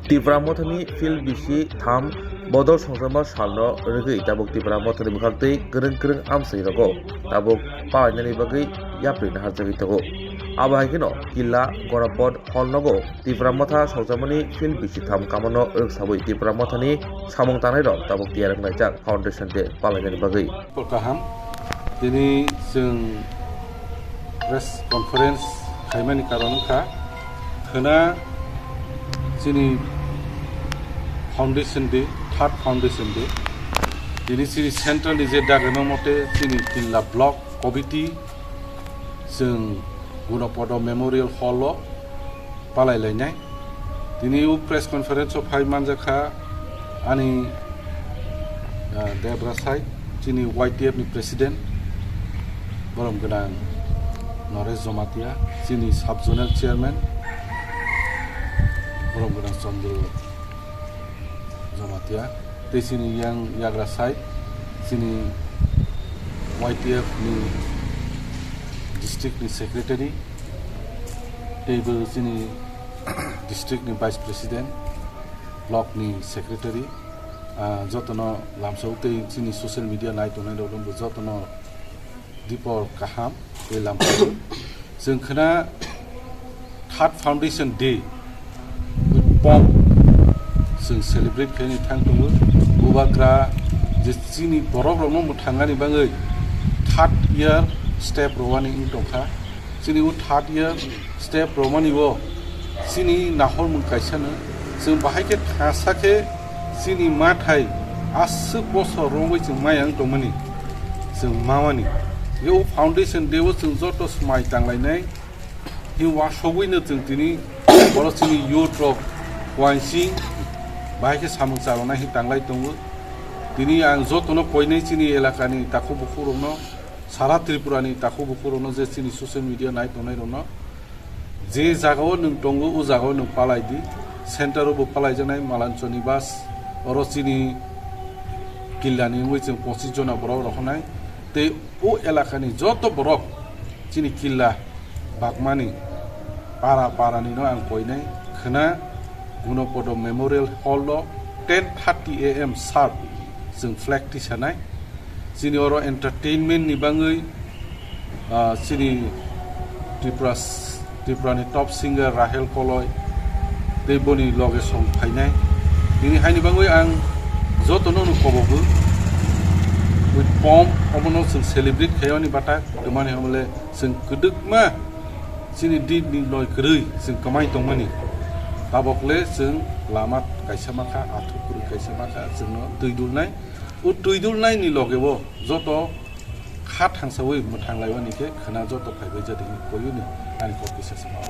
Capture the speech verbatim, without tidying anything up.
Tipra Mothani field bisi tham bodol songjakma salno rwgwi tabuk Tipra Mothani bwkhaktwi kwrwng kwrwng amchai rogo tabuk palainani bagwi yapri naharjagwi tongo. Abo hai kheno Killa Gorabod Hall nogo Tipra Motha songjakmani field bisi tham kamano rwksawi Tipra Mothani samung tangnai rok tabuk tiyar wnglaijak Foundation Day palainani bagwi. Kaham, tini chwng press conference khaimani karon wngkha, khwna chini Foundation Day, third Foundation Day. Tini chini central ni je dagima mote chini Killa block committee chwng Gunopodo Memorial Hall o palai lainai. Tini o press conference o phai manjakha ani, ah, Debra Sai, chini Y T F ni president, borom gwnang Naresh Jamatia, chini sub zonal chairman, borom gwnang Chandra Jamatia, tei chini yang yagra sai, chini Y T F ni district ni secretary, tei bo chini district ni vice president, block ni secretary, ah, jotono lamsao tei chini social media nai tongnai rok bo jotono dipor kaham tei lamsao. Chwng khwna third foundation day with pomp chwng celebrate khaini thang tongo. Bubagra je chini borok rokno mwthangani bagwi third year step rwani wng tongkha. Chini o third year step rwmani o chini nahormung kaisano chwng bahai khe thangsa khe chini mathai aswk bosor romwi chwng maya wng tongmani chwng mamani. Yo foundation day o chwng joto swmai tanglainai. Hi wasogwino chwng tini oro chini youth rok wansing bahai khe samung charonai hi tanglai tongo. Tini ang jotono koinai chini elakani takhuk bukhuk rokno, sara Tripura ni takhuk bukhuk rokno je chini social media nai tongnai rokno, je jagao nwng tongo, o jagao nwng palai di. Center o bo palai janai Malanchoni bus, oro chini Killa ni wngwi chwng pochis jona borok rohornai. Tei o elakani joto borok chini Killa bagmani para para ni no ang koinai khwna Gunopodo Memorial Hall o ten thirty A M sharp chwng flag tisanai. Chini oro entertainment ni bangwi, ah, chini Tripura s-, Tripura ni top singer Rahel Koloi tei boni loge song phainai. Bini haini bangwi ang jotono no kobogo with pomp omono chwng celebrate khaiyani bata kwmani hamle chwng kwdwkma chini din ni noi kwrwi chwng kwmai tongmani. Tabokle chwng lama kaisa makha, athuk kwrwi kaisa makha, chwngno twi dulnai. O twi dulnai ni loge o joto kha thangsawi mwthang laiwani khe khwna joto phaibai jadi koyuni ani kok kisa sama.